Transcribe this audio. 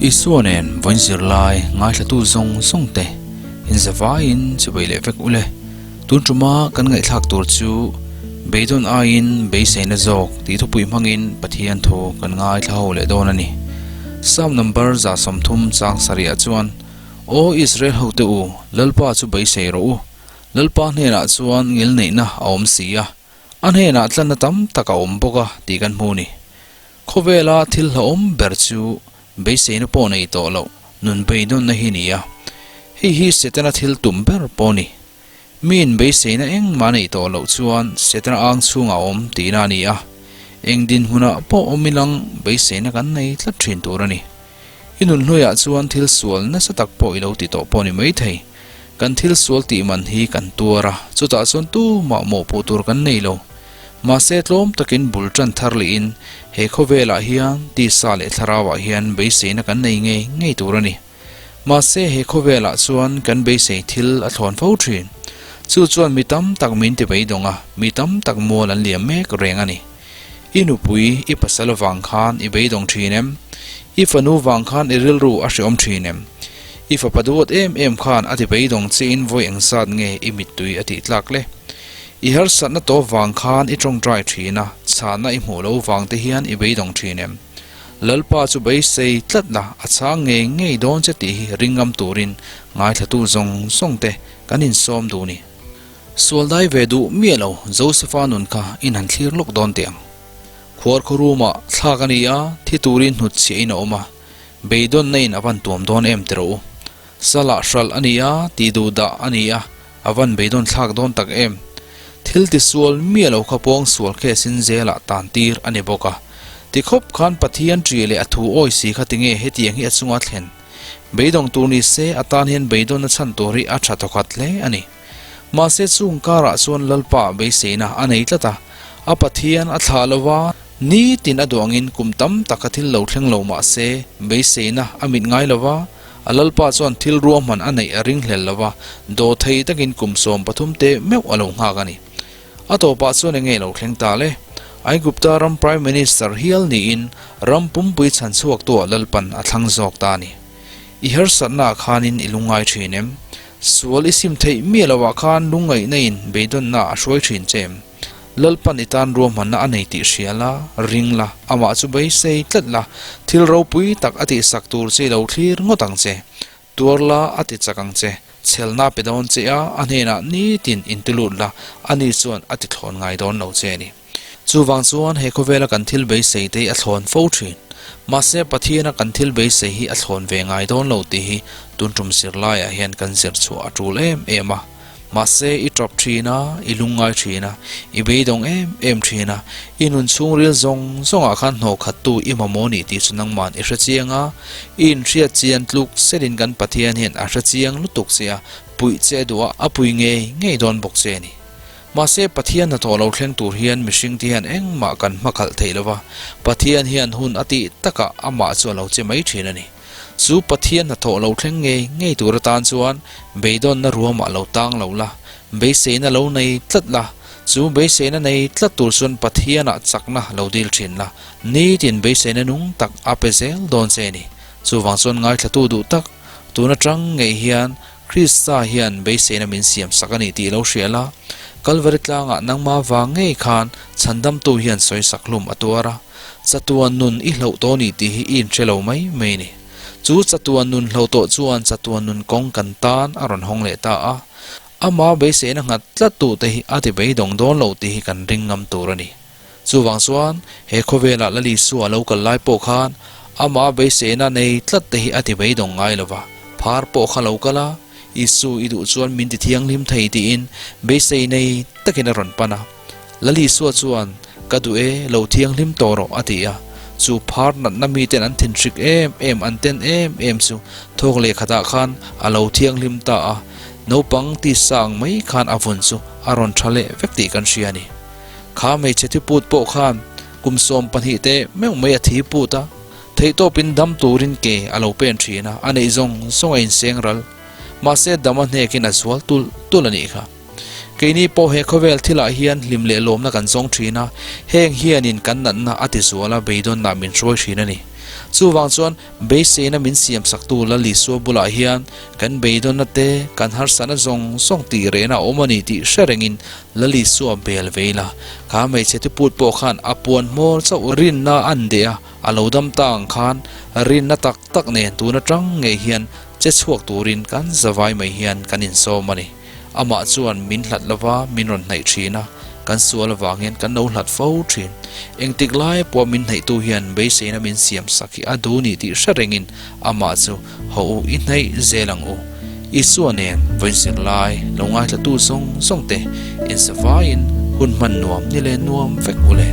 Isua nen vawiin zirlai ngaithlatu zawng zawng te inzavaiin chubei leh vek ule. Tun tuma kan ngaihthlak tur chu beidawn aiin beiseina zawk tih thupui hmangin Pathian thu kan ngaithla ho leh dawn a ni. Psalm number 130 chang sarihah chuan, Aw Israel hote u, Lalpa chu beisei rawh u. Lalpa hnenah chuan ngilneihna a awm si a, a hnenah tlanna tam tak a awm bawk a tih kan hmu a ni. Khawvela thil hlauhawm ber chu beiseina pawh nei tawh loh nun beidawnna hi ni a, hei hi Setana thil tum ber pawh a ni. Miin beiseina engmah neih tawh loh chuan Setana ang chhungah a awm tihna a ni a, eng dinhmunah pawh awm ilang beiseina kan nei tlat thin tur a ni. I nun hnuaiah chuan thil sual nasa tak pawh i lo ti tawh pawh a ni maithei. Kan thil sual tih man hi kan tuar a, chutah chuan tumah mawhpuh tur kan nei lo. Mahse tlawm takin bul tan thar lihin he khawvelah hian tisa leh thlarauah hian beiseina kan nei ngei ngei tur a ni. Mahse he khawvelah chuan kan beisei thil a thlawn fo thin. Chu chuan mi tam tak min ti beidawng a, mi tam tak mual an liam mek reng a ni. I nupui, i pasal vang khan i beidawng thin em? I fanu vang khan i rilru a hreawm thin em? I fapa duat em em khan a ti beidawng chiin vawi engzat nge i mittui a tih tlak le? I harsatna tawp vang khan i tawngtai thin a, chhahna i hmuh lo vang te hian i beidawng thin em? Lalpa chu beisei tlat la, a chhang ngei ngei dawn che tih hi ringngam turin ngaithlatu zawng zawng te kan insawm duh ni. Sual dai ve duh miah lo Josefa nun kha in han thlir lawk dawn teh ang. Khuar khaw room-ah thlak a ni a, thi turin hnutchhiah in a awm a, beidawnna in a van tuam dawn em ti rawh u. Salah hralh a ni a, tih duh dah a ni a, A van beidawn thlak dawn tak em? Thil tisual miah lo kha pawng sual case in zelah tan tir a ni bawk a. Ti khawp khan Pathian ṭih leh a thu awi si kha tinge hetiang hi a chunga thlen? Beidawng tur ni se a tan hian beidawnna chhan tur hi a ṭha thawkhat hle a ni. Mahse chung karah chuan Lalpa beiseina a nei tlat a, a Pathian a thlah lo va, nitin a duangin kum tam taka thil lo thleng lo mah se beiseina a mit ngai lo va, A Lalpa chuan thil ruahman a neih a ringhlel lo va, dawhthei takin kum 13 te meuh a lo nghak a ni. A tawpah chuan enge lo thleng ta le? Aigupta ram Prime Minister hial niin ram pumpui chhan chhuaktuah Lalpan a thlang zawk ta a ni. I harsatnaah khanin i lungngai thin em? Sual i sim theih miah loah khan lungngaihna in beidawnna a hruai thin che em? Lalpan i tan ruahmanna a nei tih hria la, ring la, amah chu beisei tlat la, thil ropui tak a tihsak tur che i lo thlir ngawt ang che. Tuar la, a ti chak ang che. Chhelna pe dawn che a, a hnenah nitin intilut la, ani chuan a ti thlawn ngai dawn lo che a ni. Chuvang chuan he khawvela kan thil beisei te hi a thlawn fo thin. Mahse Pathiana kan thil beisei hi a thlawn ve ngai dawn lo tih hi tun tum zirlaiah hian kan zir chhuah a tul em em a. Mahse, i tawp thin a, i lungngai thin a, i beidawng em em thin a, i nun chhungril zawng zawngah khan hnawhkhattu i mamawh nih tih chu nangman i hre chiang a, i inhriat chian tluk selin kan Pathian hian a hre chiang lutuk che a, puih che duh a, a pui ngei ngei dawn bawk che a ni. Mahse, Pathian hnathawh lo thleng tur hian mihringte hian engmah kan hmakhalh theih lo va, Pathian hian hun a tih takah amah chu a lo che mai thin a ni. Chu Pathian hnathawh lo thleng ngei ngei tur atan chuan beidawnna ruamah lo tang lo la, beiseina lo nei tlat la, chu beiseina nei tlat tur chuan Pathianah chakna lo dil thin la, nitin beiseina nung tak a pe zel dawn che ni. Chuvang chuan ngaithlatu duh tak, tun atang ngei hian Krista hian beiseina min siam sak a ni tih lo hria la, Kalvari tlangah nangma vang ngei khan chhandamtu hian sawisak hlum a tuar a, Chatuan nun i hloh tawh ni tih hi i inhre lo mai mai ni. Chu chatuan nun hloh tawh chuan chatuan nun kawng kan tan a rawn hawng leh ta a. Ama beiseina nghat tlat tu te hi a ti beidawng dawn lo tih hi kan ring ngam tur a ni. Chuvang chuan he khawvelah Lal Isua lo kal lai pawh khan ama beiseina nei tlat te hi a ti beidawng ngai lo va. Phar pawh kha lo kal a, Isu i duh chuan min ti thianghlim thei tiin beisei nei takin a rawn pan a. Lal Isua chuan, Ka duh e, lo thianghlim tawh rawh, a ti a. Chu phar natna miten an thinhrik em em, an ten em em chu thawk leh khatah khan a lo thianghlim ta a. Naupang tisa ang mai khan a vun chu a rawn tha leh vek tih kan hria a ni. Kha hmeichhe thi put pawh khan kum 12 te meuh mai a thi put a, theihtawpin dam turin ke a lo pen thin a, a neih zawng zawng a inseng ral. Mahse dam a hnekin a zual tulh tulh a nih kha. Keini pawh he khawvel thilah hian hlim leh lawmna kan zawng thin a, heng hianin kan natna a ti zual a, beidawnna min hruai thin a ni. Chuvang chuan beiseina min siam saktu Lal Isua bulah hian kan beidawnna te, kan harsatna zawng zawng tih rehna a awm a ni tih hre rengin Lal Isua bel ve ila. Kha hmeichhe tuput pawh khan a puan hmawr chauh rinna an deh a, a lo dam ta ang khan rinna tak tak nen tun atang ngei hian che chhuak turin kan zavai mai hian kan insawm a ni. Amah chuan min hlat lova min rawn hnaih thin a, kan sual avang hian kan lo hlat fo thin. Engtik lai pawh min hnaihtu hian beiseina min siam sak hi a duh ni tih hre rengin amah chu haw u i hnaih zel ang u. Isua nen vawiin zir lai lo ngaithlatu zawng zawng te insavaiin hun hman nuam ni leh nuam vek u le.